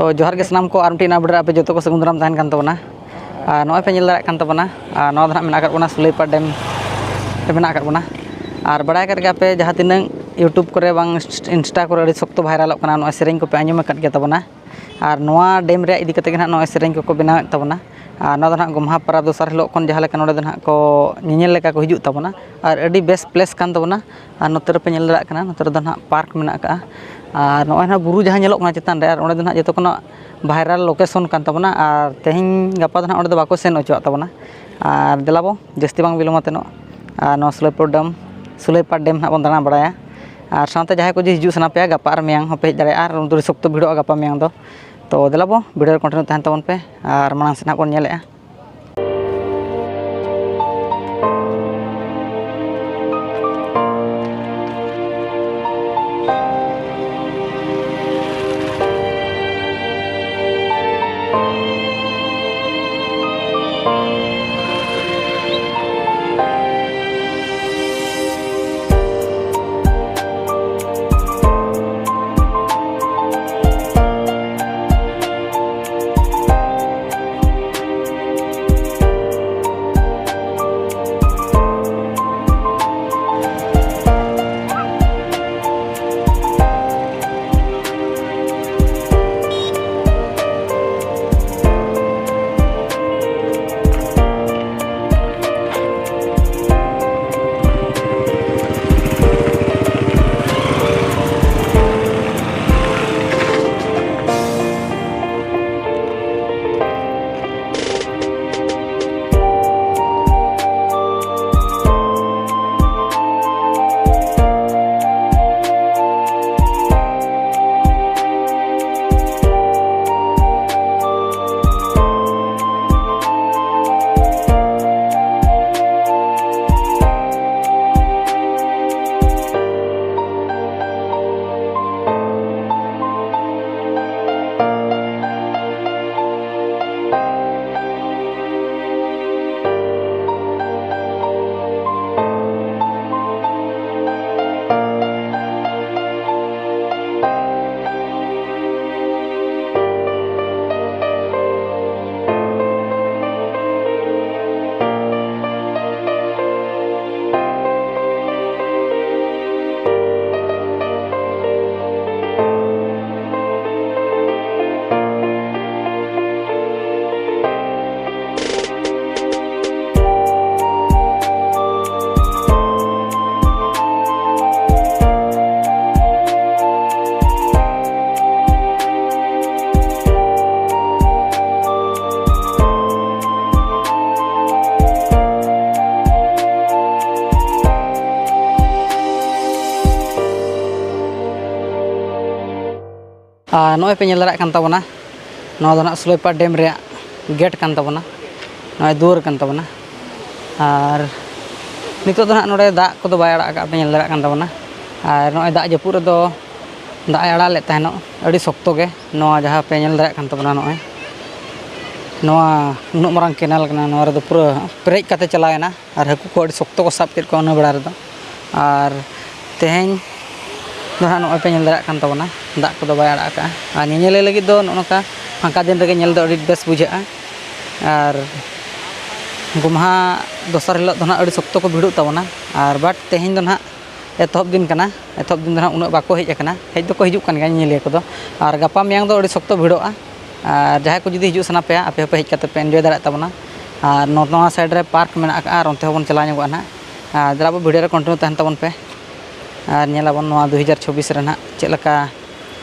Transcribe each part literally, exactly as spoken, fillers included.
ᱛᱚ ᱡᱚᱦᱟᱨ ᱜᱮ ᱥᱟᱱᱟᱢ ᱠᱚ, ᱟᱨ ᱢᱤᱫᱴᱤᱡ ᱱᱟᱣᱟ video ᱨᱮ ᱟᱯᱮ ᱡᱚᱛᱚ ᱠᱚ ᱥᱟᱹᱜᱩᱱ ᱫᱟᱨᱟᱢ ᱛᱟᱦᱮᱱ ᱠᱟᱱ ᱛᱟᱵᱚᱱᱟ᱾ ᱟᱨ ᱱᱚᱜᱼᱚᱭ ᱯᱮ ᱧᱮᱞ ᱫᱟᱲᱮᱭᱟᱜ ᱠᱟᱱ ᱛᱟᱵᱚᱱᱟ, ᱟᱨ ᱱᱚᱣᱟ ᱫᱚ ᱱᱟᱦᱟᱜ ᱢᱮᱱᱟᱜ ᱟᱠᱟᱫ ᱵᱚᱱᱟ ᱥᱩᱞᱟᱹᱭᱯᱟᱲ dam ᱨᱮ ᱢᱮᱱᱟᱜ ᱟᱠᱟᱫ ᱵᱚᱱᱟ᱾ ᱟᱨ ᱵᱟᱲᱟᱭ ᱟᱠᱟᱫ ᱜᱮᱭᱟ ᱯᱮ, ᱡᱟᱦᱟᱸ ᱛᱤᱱᱟᱹᱜ YouTube ᱠᱚᱨᱮ ᱵᱟᱝ Insta ᱠᱚᱨᱮ ᱟᱹᱰᱤ ᱥᱚᱠᱛᱚ viralᱚᱜ ᱠᱟᱱᱟ, ᱱᱚᱜᱼᱚᱭ ᱥᱮᱨᱮᱧ ᱠᱚᱯᱮ ᱟᱸᱡᱚᱢ ᱟᱠᱟᱫ ᱜᱮᱭᱟ ᱛᱟᱵᱚᱱᱟ᱾ ᱟᱨ ᱱᱚᱣᱟ dam ᱨᱮᱭᱟᱜ ᱤᱫᱤ ᱠᱟᱛᱮ ᱜᱮ ᱱᱟᱦᱟᱜ ᱱᱚᱜᱼᱚᱭ ᱥᱮᱨᱮᱧ ᱠᱚᱠᱚ ᱵᱮᱱᱟᱣᱮᱫ ᱛᱟᱵᱚᱱᱟ᱾ ᱟᱨ ᱱᱚᱣᱟ ᱫᱚ ᱱᱟᱦᱟᱜ ᱜᱚᱢᱦᱟ ᱯᱚᱨᱚᱵᱽ ᱫᱚᱥᱟᱨ ᱦᱤᱞᱳᱜ ᱠᱷᱚᱱ ᱡᱟᱦᱟᱸ ᱞᱮᱠᱟ ᱱᱚᱰᱮ ᱫᱚ ᱱᱟᱦᱟᱜ ᱠᱚ ᱧᱮᱧᱮᱞ ᱞᱮᱠᱟ ᱠᱚ ᱦᱤᱡᱩᱜ ᱛᱟᱵᱚᱱᱟ᱾ ᱟᱨ ᱟᱹᱰᱤ ᱵᱮᱥ place ᱠᱟᱱ ᱛᱟᱵᱚᱱᱟ᱾ ᱟᱨ ᱱᱚᱛᱮ ᱨᱮᱯᱮ ᱧᱮᱞ ᱫᱟᱲᱮᱭᱟᱜ ᱠᱟᱱᱟ, ᱱᱚᱛᱮ ᱨᱮᱫᱚ ᱱᱟᱦᱟᱜ park ᱢᱮᱱᱟᱜ ᱟᱠᱟᱫᱼᱟ᱾ ᱟᱨ ᱱᱚᱜᱼᱚᱭ ᱱᱟᱦᱟᱜ ᱵᱩᱨᱩ ᱡᱟᱦᱟᱸ ᱧᱮᱞᱚᱜ ᱠᱟᱱᱟ ᱪᱮᱛᱟᱱ ᱨᱮ, ᱟᱨ ᱚᱸᱰᱮ ᱫᱚ ᱱᱟᱦᱟᱜ ᱡᱚᱛᱚ ᱠᱷᱚᱱᱟᱜ viral location ᱠᱟᱱ ᱛᱟᱵᱚᱱᱟ᱾ ᱟᱨ ᱛᱮᱦᱮᱧ ᱜᱟᱯᱟ ᱫᱚ ᱱᱟᱦᱟᱜ ᱚᱸᱰᱮ ᱫᱚ ᱵᱟᱠᱚ ᱥᱮᱱ ᱦᱚᱪᱚᱣᱟᱜ ᱛᱟᱵᱚᱱᱟ᱾ ᱟᱨ ᱫᱮᱞᱟ ᱵᱚ, ᱡᱟᱹᱥᱛᱤ ᱵᱟᱝ ᱵᱤᱞᱚᱢ ᱟᱛᱮᱱᱚᱜ, ᱟᱨ ᱱᱚᱣᱟ ᱥᱩᱞᱟᱹᱭᱯᱟᱲ dam, ᱥᱩᱞᱟᱹᱭᱯᱟᱲ dam ᱱᱟᱦᱟᱜ ᱵᱚᱱ ᱫᱟᱬᱟ ᱵᱟᱲᱟᱭᱟ᱾ ᱟᱨ ᱥᱟᱶᱛᱮ ᱡᱟᱦᱟᱸᱭ ᱠᱚ ᱡᱩᱫᱤ ᱦᱤᱡᱩᱜ ᱥᱟᱱᱟ ᱯᱮᱭᱟ, ᱜᱟᱯᱟ ᱟᱨ ᱢᱮᱭᱟᱝ ᱦᱚᱸᱯᱮ ᱦᱮᱡ ᱫᱟᱲᱮᱭᱟᱜᱼᱟ᱾ ᱟᱨ ᱩᱱ ᱫᱚ ᱟᱹᱰᱤ ᱥᱚᱠᱛᱚ ᱵᱷᱤᱲᱚᱜᱼᱟ ᱜᱟᱯᱟ ᱢᱮᱭᱟᱝ ᱫᱚ᱾ ᱛᱚ ᱫᱮᱞᱟ ᱵᱚ, video ᱨᱮ continue ᱛᱟᱦᱮᱱ ᱛᱟᱵᱚᱱ ᱯᱮ, ᱟᱨ ᱢᱟᱲᱟᱝ ᱥᱮᱫ ᱱᱟᱦᱟᱜ ᱵᱚᱱ ᱧᱮᱞᱮᱜᱼᱟ᱾ ᱟᱨ ᱱᱚᱜᱼᱚᱭ ᱯᱮ ᱧᱮᱞ ᱫᱟᱲᱮᱭᱟᱜ ᱠᱟᱱ ᱛᱟᱵᱚᱱᱟ, ᱱᱚᱣᱟ ᱫᱚ ᱱᱟᱦᱟᱜ ᱥᱩᱞᱟᱹᱭᱯᱟᱲ ᱰᱮᱢ ᱨᱮᱭᱟᱜ ᱜᱮᱴ ᱠᱟᱱ ᱛᱟᱵᱚᱱᱟ, ᱱᱚᱜᱼᱚᱭ ᱫᱩᱣᱟᱹᱨ ᱠᱟᱱ ᱛᱟᱵᱚᱱᱟ᱾ ᱟᱨ ᱱᱤᱛᱚᱜ ᱫᱚ ᱱᱟᱦᱟᱜ ᱱᱚᱰᱮ ᱫᱟᱜ ᱠᱚᱫᱚ ᱵᱟᱭ ᱟᱲᱟᱜ ᱟᱠᱟᱫ, ᱯᱮ ᱧᱮᱞ ᱫᱟᱲᱮᱭᱟᱜ ᱠᱟᱱ ᱛᱟᱵᱚᱱᱟ᱾ ᱟᱨ ᱱᱚᱜᱼᱚᱭ ᱫᱟᱜ ᱡᱟᱹᱯᱩᱫ ᱨᱮᱫᱚ ᱫᱟᱜ ᱮ ᱟᱲᱟᱜ ᱞᱮᱫ ᱛᱟᱦᱮᱱᱚᱜ ᱟᱹᱰᱤ ᱥᱚᱠᱛᱚ ᱜᱮ, ᱱᱚᱣᱟ ᱡᱟᱦᱟᱸ ᱯᱮ ᱧᱮᱞ ᱫᱟᱲᱮᱭᱟᱜ ᱠᱟᱱ ᱛᱟᱵᱚᱱᱟ, ᱱᱚᱜᱼᱚᱭ ᱱᱚᱣᱟ ᱩᱱᱟᱹᱜ ᱢᱟᱨᱟᱝ ᱠᱮᱱᱮᱞ ᱠᱟᱱᱟ, ᱱᱚᱣᱟ ᱨᱮᱫᱚ ᱯᱩᱨᱟᱹ ᱯᱮᱨᱮᱡ ᱠᱟᱛᱮ ᱪᱟᱞᱟᱣᱮᱱᱟ᱾ ᱟᱨ ᱦᱟᱹᱠᱩ ᱠᱚ ᱟᱹᱰᱤ ᱥᱚᱠᱛᱚ ᱠᱚ ᱥᱟᱵ ᱠᱮᱫ ᱠᱚᱣᱟ ᱩᱱᱟᱹᱜ ᱵᱮᱲᱟ ᱨᱮᱫᱚ᱾ ᱟᱨ ᱛᱮᱦᱮᱧ ᱫᱚ ᱱᱟᱦᱟᱜ ᱱᱚᱜᱼᱚᱭ ᱯᱮ ᱧᱮᱞ ᱫᱟᱲᱮᱭᱟᱜ ᱠᱟᱱ ᱛᱟᱵᱚᱱᱟ, ᱫᱟᱜ ᱠᱚᱫᱚ ᱵᱟᱭ ᱟᱲᱟᱜ ᱟᱠᱟᱫᱼᱟ᱾ ᱟᱨ ᱧᱮᱧᱮᱞᱤᱭᱟᱹ ᱞᱟᱹᱜᱤᱫ ᱫᱚ ᱱᱚᱜᱼᱚ ᱱᱚᱝᱠᱟ ᱯᱷᱟᱸᱠᱟ ᱫᱤᱱ ᱨᱮᱜᱮ ᱧᱮᱞ ᱫᱚ ᱟᱹᱰᱤ ᱵᱮᱥ ᱵᱩᱡᱷᱟᱹᱜᱼᱟ᱾ ᱟᱨ ᱜᱚᱢᱦᱟ ᱫᱚᱥᱟᱨ ᱦᱤᱞᱳᱜ ᱫᱚ ᱱᱟᱦᱟᱜ ᱟᱹᱰᱤ ᱥᱚᱠᱛᱚ ᱠᱚ ᱵᱷᱤᱲᱚᱜ ᱛᱟᱵᱚᱱᱟ᱾ ᱟᱨ but ᱛᱮᱦᱮᱧ ᱫᱚ ᱱᱟᱦᱟᱜ ᱮᱛᱚᱦᱚᱵ ᱫᱤᱱ ᱠᱟᱱᱟ, ᱮᱛᱚᱦᱚᱵ ᱫᱤᱱ ᱫᱚ ᱱᱟᱦᱟᱜ ᱩᱱᱟᱹᱜ ᱵᱟᱠᱚ ᱦᱮᱡ ᱟᱠᱟᱱᱟ, ᱦᱮᱡ ᱫᱚᱠᱚ ᱦᱤᱡᱩᱜ ᱠᱟᱱ ᱜᱮᱭᱟ ᱧᱮᱧᱮᱞᱤᱭᱟᱹ ᱠᱚᱫᱚ᱾ ᱟᱨ ᱜᱟᱯᱟ ᱢᱮᱭᱟᱝ ᱫᱚ ᱟᱹᱰᱤ ᱥᱚᱠᱛᱚ ᱵᱷᱤᱲᱚᱜᱼᱟ᱾ ᱟᱨ ᱡᱟᱦᱟᱸᱭ ᱠᱚ ᱡᱩᱫᱤ ᱦᱤᱡᱩᱜ ᱥᱟᱱᱟ ᱯᱮᱭᱟ, ᱟᱯᱮ ᱦᱚᱸᱯᱮ ᱦᱮᱡ ᱠᱟᱛᱮ ᱯᱮ enjoy ᱫᱟᱲᱮᱭᱟᱜ ᱛᱟᱵᱚᱱᱟ᱾ ᱟᱨ ᱱᱚ-, ᱱᱚᱣᱟ side ᱨᱮ park ᱢᱮᱱᱟᱜ ᱟᱠᱟᱫᱼᱟ, ᱟᱨ ᱚᱱᱛᱮ ᱦᱚᱸᱵᱚᱱ ᱪᱟᱞᱟᱣ ᱧᱚᱜᱚᱜᱼᱟ ᱱᱟᱦᱟᱜ᱾ ᱟᱨ ᱫᱮᱞᱟ ᱵᱚ video ᱨᱮ continue ᱛᱟᱦᱮᱱ ᱛᱟᱵᱚᱱ ᱯᱮ, ᱟᱨ ᱧᱮᱞᱟᱵᱚᱱ ᱱᱚᱣᱟ ᱫᱩ ᱦᱟᱡᱟᱨ ᱪᱷᱚᱵᱵᱤᱥ ᱨᱮ ᱱᱟᱦᱟᱜ ᱪᱮᱫ ᱞᱮᱠᱟ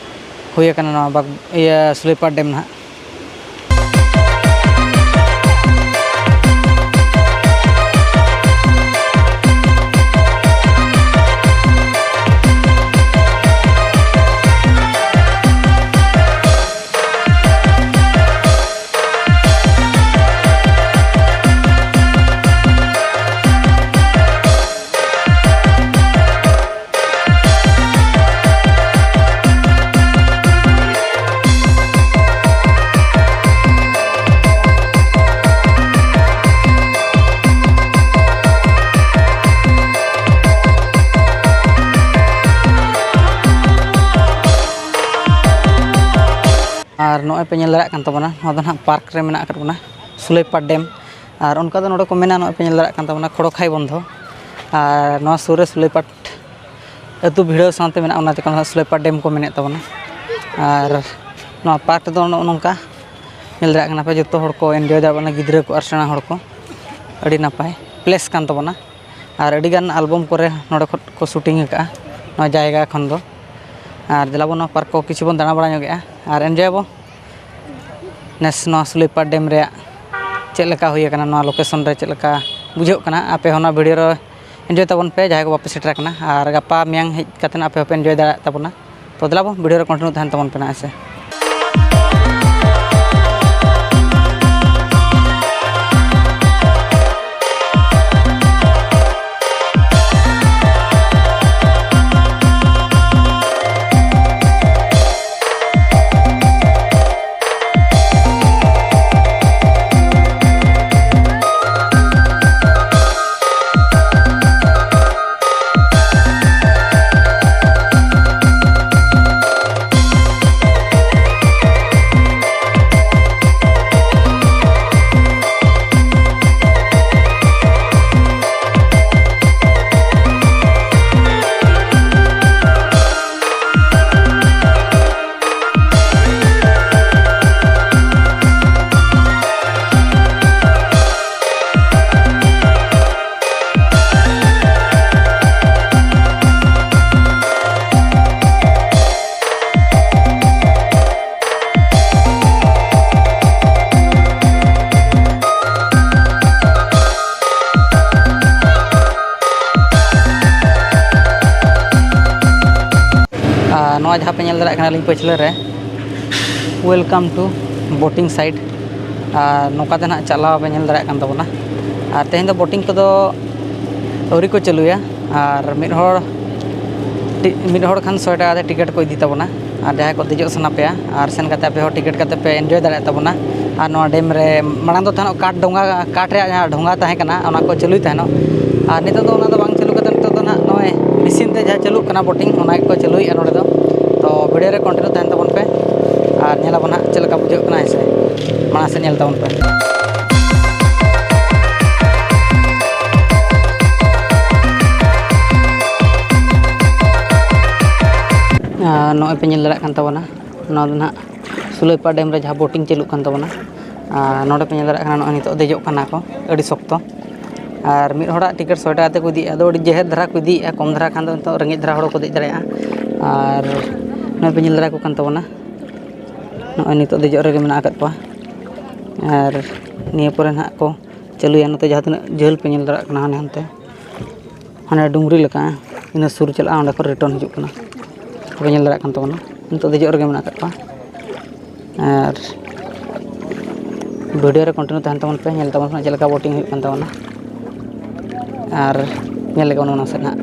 ᱦᱩᱭ ᱟᱠᱟᱱᱟ ᱱᱚᱣᱟ ᱵᱟᱜᱽ-, ᱤᱭᱟᱹ, ᱥᱩᱞᱟᱹᱭᱯᱟᱲ ᱰᱮᱢ ᱱᱟᱦᱟᱜ᱾ ᱟᱨ ᱱᱚᱜᱼᱚᱭ ᱯᱮ ᱧᱮᱞ ᱫᱟᱲᱮᱭᱟᱜ ᱠᱟᱱ ᱛᱟᱵᱚᱱᱟ, ᱱᱚᱣᱟ ᱫᱚ ᱱᱟᱦᱟᱜ park ᱨᱮ ᱢᱮᱱᱟᱜ ᱟᱠᱟᱫ ᱵᱚᱱᱟ, ᱥᱩᱞᱟᱹᱭᱯᱟᱲ ᱰᱮᱢ᱾ ᱟᱨ ᱚᱱᱠᱟ ᱫᱚ ᱱᱚᱰᱮ ᱠᱚ ᱢᱮᱱᱟ, ᱱᱚᱜᱼᱚᱭ ᱯᱮ ᱧᱮᱞ ᱫᱟᱲᱮᱭᱟᱜ ᱠᱟᱱ ᱛᱟᱵᱚᱱᱟ ᱠᱷᱚᱲᱚᱠᱷᱟᱭ ᱵᱚᱱᱫᱷᱚ, ᱟᱨ ᱱᱚᱣᱟ ᱥᱩᱨ ᱨᱮ ᱥᱩᱞᱟᱹᱭᱯᱟᱴ ᱟᱹᱛᱩ ᱵᱷᱤᱲᱟᱹᱣ ᱥᱟᱶᱛᱮ ᱢᱮᱱᱟᱜᱼᱟ, ᱚᱱᱟ ᱛᱮᱠᱚ ᱱᱚᱣᱟ ᱥᱩᱞᱟᱹᱭᱯᱟᱴ ᱰᱮᱢ ᱠᱚ ᱢᱮᱱᱮᱫ ᱛᱟᱵᱚᱱᱟ᱾ ᱟᱨ ᱱᱚᱣᱟ park ᱨᱮᱫᱚ ᱱᱚᱜᱼᱚ ᱱᱚᱝᱠᱟ ᱧᱮᱞ ᱫᱟᱲᱮᱭᱟᱜ ᱠᱟᱱᱟ ᱯᱮ, ᱡᱚᱛᱚ ᱦᱚᱲ ᱠᱚ enjoy ᱫᱟᱲᱮᱭᱟᱜ ᱠᱟᱱᱟ, ᱜᱤᱫᱽᱨᱟᱹ ᱠᱚ ᱟᱨ ᱥᱮᱬᱟ ᱦᱚᱲ ᱠᱚ᱾ ᱟᱹᱰᱤ ᱱᱟᱯᱟᱭ place ᱠᱟᱱ ᱛᱟᱵᱚᱱᱟ᱾ ᱟᱨ ᱟᱹᱰᱤᱜᱟᱱ album ᱠᱚᱨᱮ ᱱᱚᱰᱮ ᱠᱷᱚᱱ ᱠᱚ shooting ᱟᱠᱟᱫᱼᱟ, ᱱᱚᱣᱟ ᱡᱟᱭᱜᱟ ᱠᱷᱚᱱ ᱫᱚ᱾ ᱟᱨ ᱫᱮᱞᱟ ᱵᱚᱱ ᱱᱚᱣᱟ park ᱠᱚ ᱠᱤᱪᱷᱩ ᱵᱚᱱ ᱫᱟᱬᱟ ᱵᱟᱲᱟ ᱧᱚᱜᱮᱜᱼᱟ ᱟᱨ enjoy ᱟᱵᱚ᱾ ᱱᱮᱥ ᱱᱚᱣᱟ ᱥᱩᱞᱟᱹᱭᱯᱟᱲ ᱰᱮᱢ ᱨᱮᱭᱟᱜ ᱪᱮᱫ ᱞᱮᱠᱟ ᱦᱩᱭ ᱟᱠᱟᱱᱟ, ᱱᱚᱣᱟ location ᱨᱮ ᱪᱮᱫ ᱞᱮᱠᱟ ᱵᱩᱡᱷᱟᱹᱜ ᱠᱟᱱᱟ, ᱟᱯᱮ ᱦᱚᱸ ᱱᱚᱣᱟ video ᱨᱮ enjoy ᱛᱟᱵᱚᱱ ᱯᱮ, ᱡᱟᱦᱟᱸᱭ ᱠᱚ ᱵᱟᱯᱮ ᱥᱮᱴᱮᱨ ᱟᱠᱟᱱᱟ᱾ ᱟᱨ ᱜᱟᱯᱟ ᱢᱮᱭᱟᱝ ᱦᱮᱡ ᱠᱟᱛᱮᱫ ᱟᱯᱮ ᱦᱚᱸᱯᱮ enjoy ᱫᱟᱲᱮᱭᱟᱜ ᱛᱟᱵᱚᱱᱟ᱾ ᱛᱚ ᱫᱮᱞᱟ ᱵᱚᱱ video ᱨᱮ continue ᱛᱟᱦᱮᱱ ᱛᱟᱵᱚᱱ ᱯᱮ ᱱᱟᱜ, ᱦᱮᱸ ᱥᱮ᱾ ᱟᱨ ᱱᱚᱣᱟ ᱡᱟᱦᱟᱸ ᱯᱮ ᱧᱮᱞ ᱫᱟᱲᱮᱭᱟᱜ ᱠᱟᱱᱟ ᱟᱹᱞᱤᱧ ᱯᱟᱹᱪᱷᱞᱟᱹ ᱨᱮ, "Welcome to boating site", ᱟᱨ ᱱᱚᱝᱠᱟ ᱛᱮ ᱱᱟᱦᱟᱜ ᱪᱟᱞᱟᱣ ᱯᱮ ᱧᱮᱞ ᱫᱟᱲᱮᱭᱟᱜ ᱠᱟᱱ ᱛᱟᱵᱚᱱᱟ᱾ ᱟᱨ ᱛᱮᱦᱮᱧ ᱫᱚ boating ᱠᱚᱫᱚ ᱟᱹᱣᱨᱤ ᱠᱚ ᱪᱟᱹᱞᱩᱭᱟ, ᱟᱨ ᱢᱤᱫ ᱦᱚᱲ ᱴᱤ-, ᱢᱤᱫ ᱦᱚᱲ ᱠᱷᱟᱱ ᱥᱚᱭ ᱴᱟᱠᱟ ᱠᱟᱛᱮ ᱴᱤᱠᱤᱴ ᱠᱚ ᱤᱫᱤ ᱛᱟᱵᱚᱱᱟ᱾ ᱟᱨ ᱡᱟᱦᱟᱸᱭ ᱠᱚ ᱫᱮᱡᱚᱜ ᱥᱟᱱᱟ ᱯᱮᱭᱟ, ᱟᱨ ᱥᱮᱱ ᱠᱟᱛᱮ ᱟᱯᱮ ᱦᱚᱸ ᱴᱤᱠᱤᱴ ᱠᱟᱛᱮ ᱯᱮ enjoy ᱫᱟᱲᱮᱭᱟᱜ ᱛᱟᱵᱚᱱᱟ᱾ ᱟᱨ ᱱᱚᱣᱟ ᱰᱮᱢ ᱨᱮ ᱢᱟᱲᱟᱝ ᱫᱚ ᱛᱟᱦᱮᱱᱚᱜ ᱠᱟᱴ ᱰᱷᱚᱸᱜᱟ, ᱠᱟᱴ ᱨᱮᱭᱟᱜ ᱡᱟᱦᱟᱸ ᱰᱷᱚᱸᱜᱟ ᱛᱟᱦᱮᱸ ᱠᱟᱱᱟ, ᱚᱱᱟ ᱠᱚ ᱪᱟᱹᱞᱩᱭ ᱛᱟᱦᱮᱱᱚᱜ᱾ ᱟᱨ ᱱᱤᱛᱚᱜ ᱫᱚ ᱚᱱᱟ ᱫᱚ ᱵᱟᱝ ᱪᱟᱹᱞᱩ ᱠᱟᱛᱮ, ᱱᱤᱛᱚᱜ ᱫᱚ ᱱᱟᱦᱟᱜ ᱱᱚᱜᱼᱚᱭ ᱢᱮᱥᱤᱱ ᱛᱮ ᱡᱟᱦᱟᱸ ᱪᱟᱹᱞᱩᱜ ᱠᱟᱱᱟ boating, ᱚᱱᱟ ᱜᱮᱠᱚ ᱪᱟᱹᱞᱩᱭᱮᱫᱼᱟ ᱱᱚᱰᱮ ᱫᱚ᱾ ᱛᱚ video ᱨᱮ continue ᱛᱟᱦᱮᱱ ᱛᱟᱵᱚᱱ ᱯᱮ, ᱟᱨ ᱧᱮᱞ ᱟᱵᱚᱱ ᱦᱟᱸᱜ ᱪᱮᱫ ᱞᱮᱠᱟ ᱵᱩᱡᱷᱟᱹᱜ ᱠᱟᱱᱟ, ᱦᱮᱸ ᱥᱮ᱾ ᱢᱟᱲᱟᱝ ᱥᱮᱫ ᱧᱮᱞ ᱛᱟᱵᱚᱱ ᱯᱮ᱾ ᱟᱨ ᱱᱚᱜᱼᱚᱭ ᱯᱮ ᱧᱮᱞ ᱫᱟᱲᱮᱭᱟᱜ ᱠᱟᱱ ᱛᱟᱵᱚᱱᱟ, ᱱᱚᱣᱟ ᱫᱚ ᱱᱟᱦᱟᱜ ᱥᱩᱞᱟᱹᱭᱯᱟᱲ ᱰᱮᱢ ᱨᱮ ᱡᱟᱦᱟᱸ boating ᱪᱟᱹᱞᱩᱜ ᱠᱟᱱ ᱛᱟᱵᱚᱱᱟ᱾ ᱟᱨ ᱱᱚᱰᱮ ᱯᱮ ᱧᱮᱞ ᱫᱟᱲᱮᱭᱟᱜ ᱠᱟᱱᱟ, ᱱᱚᱜᱼᱚᱭ ᱱᱤᱛᱚᱜ ᱫᱮᱡᱚᱜ ᱠᱟᱱᱟ ᱠᱚ, ᱟᱹᱰᱤ ᱥᱚᱠᱛᱚ᱾ ᱟᱨ ᱢᱤᱫ ᱦᱚᱲᱟᱜ ᱴᱤᱠᱤᱴ ᱥᱚᱭ ᱴᱟᱠᱟ ᱠᱟᱛᱮ ᱠᱚ ᱤᱫᱤᱭᱮᱫᱼᱟ, ᱟᱫᱚ ᱟᱹᱰᱤ ᱡᱮᱦᱮᱨ ᱫᱷᱟᱨᱟ ᱠᱚ ᱤᱫᱤᱭᱮᱫᱼᱟ, ᱠᱚᱢ ᱫᱷᱟᱨᱟ ᱠᱷᱟᱱ ᱫᱚ ᱱᱤᱛᱚᱜ ᱨᱮᱸᱜᱮᱡ ᱫᱷᱟᱨᱟ ᱦᱚᱲ ᱠᱚ ᱫᱮᱡ ᱫᱟᱲᱮᱭᱟᱜᱼᱟ᱾ ᱟᱨ ᱱᱚᱜᱼᱚᱭ ᱯᱮ ᱧᱮᱞ ᱫᱟᱲᱮᱭᱟᱠᱚ ᱠᱟᱱ ᱛᱟᱵᱚᱱᱟ, ᱱᱚᱜᱼᱚᱭ ᱱᱤᱛᱚᱜ ᱫᱮᱡᱚᱜ ᱨᱮᱜᱮ ᱢᱮᱱᱟᱜ ᱟᱠᱟᱫ ᱠᱚᱣᱟ᱾ ᱟᱨ ᱱᱤᱭᱟᱹ ᱯᱚᱨᱮ ᱱᱟᱦᱟᱜ ᱠᱚ ᱪᱟᱹᱞᱩᱭᱟ᱾ ᱱᱚᱛᱮ ᱡᱟᱦᱟᱸ ᱛᱤᱱᱟᱹᱜ ᱡᱷᱟᱹᱞ ᱯᱮ ᱧᱮᱞ ᱫᱟᱲᱮᱭᱟᱜ ᱠᱟᱱᱟ, ᱦᱟᱱᱮ ᱦᱟᱱᱛᱮ, ᱦᱟᱱᱮ ᱰᱩᱝᱨᱤ ᱞᱮᱠᱟ, ᱤᱱᱟᱹ ᱥᱩᱨ ᱪᱟᱞᱟᱜᱼᱟ, ᱚᱸᱰᱮ ᱠᱷᱚᱱ return ᱦᱤᱡᱩᱜ ᱠᱟᱱᱟ᱾ ᱯᱮ ᱧᱮᱞ ᱫᱟᱲᱮᱭᱟᱜ ᱠᱟᱱ ᱛᱟᱵᱚᱱᱟ, ᱱᱤᱛᱚᱜ ᱫᱮᱡᱚᱜ ᱨᱮᱜᱮ ᱢᱮᱱᱟᱜ ᱟᱠᱟᱫ ᱠᱚᱣᱟ᱾ ᱟᱨ ᱵᱷᱤᱰᱤᱭᱳ ᱨᱮ ᱠᱚᱱᱴᱤᱱᱤᱭᱩ ᱛᱟᱦᱮᱱ ᱛᱟᱵᱚᱱ ᱯᱮ, ᱧᱮᱞ ᱛᱟᱵᱚᱱ ᱯᱮ ᱪᱮᱫ ᱞᱮᱠᱟ ᱵᱳᱴᱤᱝ ᱦᱩᱭᱩᱜ ᱠᱟᱱ ᱛᱟᱵᱚᱱᱟ᱾ ᱟᱨ ᱧᱮᱞ ᱞᱮᱜᱮ ᱵᱚᱱ ᱚᱱᱟ ᱥᱮᱫ ᱱᱟᱦᱟᱜ᱾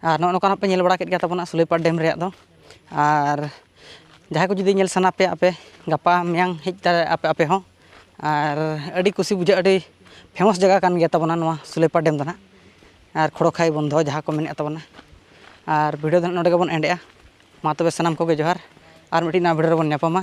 ᱟᱨ ᱱᱚᱜᱼᱚ ᱱᱚᱝᱠᱟ ᱦᱟᱸᱜ ᱯᱮ ᱧᱮᱞ ᱵᱟᱲᱟ ᱠᱮᱫ ᱜᱮᱭᱟ ᱛᱟᱵᱚᱱᱟ ᱥᱩᱞᱟᱹᱭᱯᱟᱲ ᱰᱮᱢ ᱨᱮᱭᱟᱜ ᱫᱚ᱾ ᱟᱨ ᱡᱟᱦᱟᱸᱭ ᱠᱚ ᱡᱩᱫᱤ ᱧᱮᱞ ᱥᱟᱱᱟ ᱯᱮᱭᱟ ᱟᱯᱮ, ᱜᱟᱯᱟ ᱢᱮᱭᱟᱝ ᱦᱮᱡ ᱫᱟᱲᱮᱭᱟᱜᱼᱟ ᱯᱮ ᱟᱯᱮ ᱦᱚᱸ᱾ ᱟᱨ ᱟᱹᱰᱤ ᱠᱩᱥᱤ ᱵᱩᱡᱷᱟᱹᱜᱼᱟ, ᱟᱹᱰᱤ ᱯᱷᱮᱢᱟᱥ ᱡᱟᱭᱜᱟ ᱠᱟᱱ ᱜᱮᱭᱟ ᱛᱟᱵᱚᱱᱟ ᱱᱚᱣᱟ ᱥᱩᱞᱟᱹᱭᱯᱟᱲ ᱰᱮᱢ ᱫᱚ ᱱᱟᱦᱟᱜ᱾ ᱟᱨ ᱠᱷᱚᱲᱚᱠᱷᱟᱭ ᱵᱚᱱᱫᱷᱚ ᱡᱟᱦᱟᱸ ᱠᱚ ᱢᱮᱱᱮᱫ ᱛᱟᱵᱚᱱᱟ᱾ ᱟᱨ ᱵᱷᱤᱰᱤᱭᱳ ᱫᱚ ᱱᱟᱦᱟᱜ ᱱᱚᱰᱮ ᱜᱮᱵᱚᱱ ᱮᱱᱰᱮᱜᱼᱟ᱾ ᱢᱟ ᱛᱚᱵᱮ ᱥᱟᱱᱟᱢ ᱠᱚᱜᱮ ᱡᱚᱦᱟᱨ, ᱟᱨ ᱢᱤᱫᱴᱤᱡ ᱱᱟᱣᱟ ᱵᱷᱤᱰᱤᱭᱳ ᱨᱮᱵᱚᱱ ᱧᱟᱯᱟᱢᱟ᱾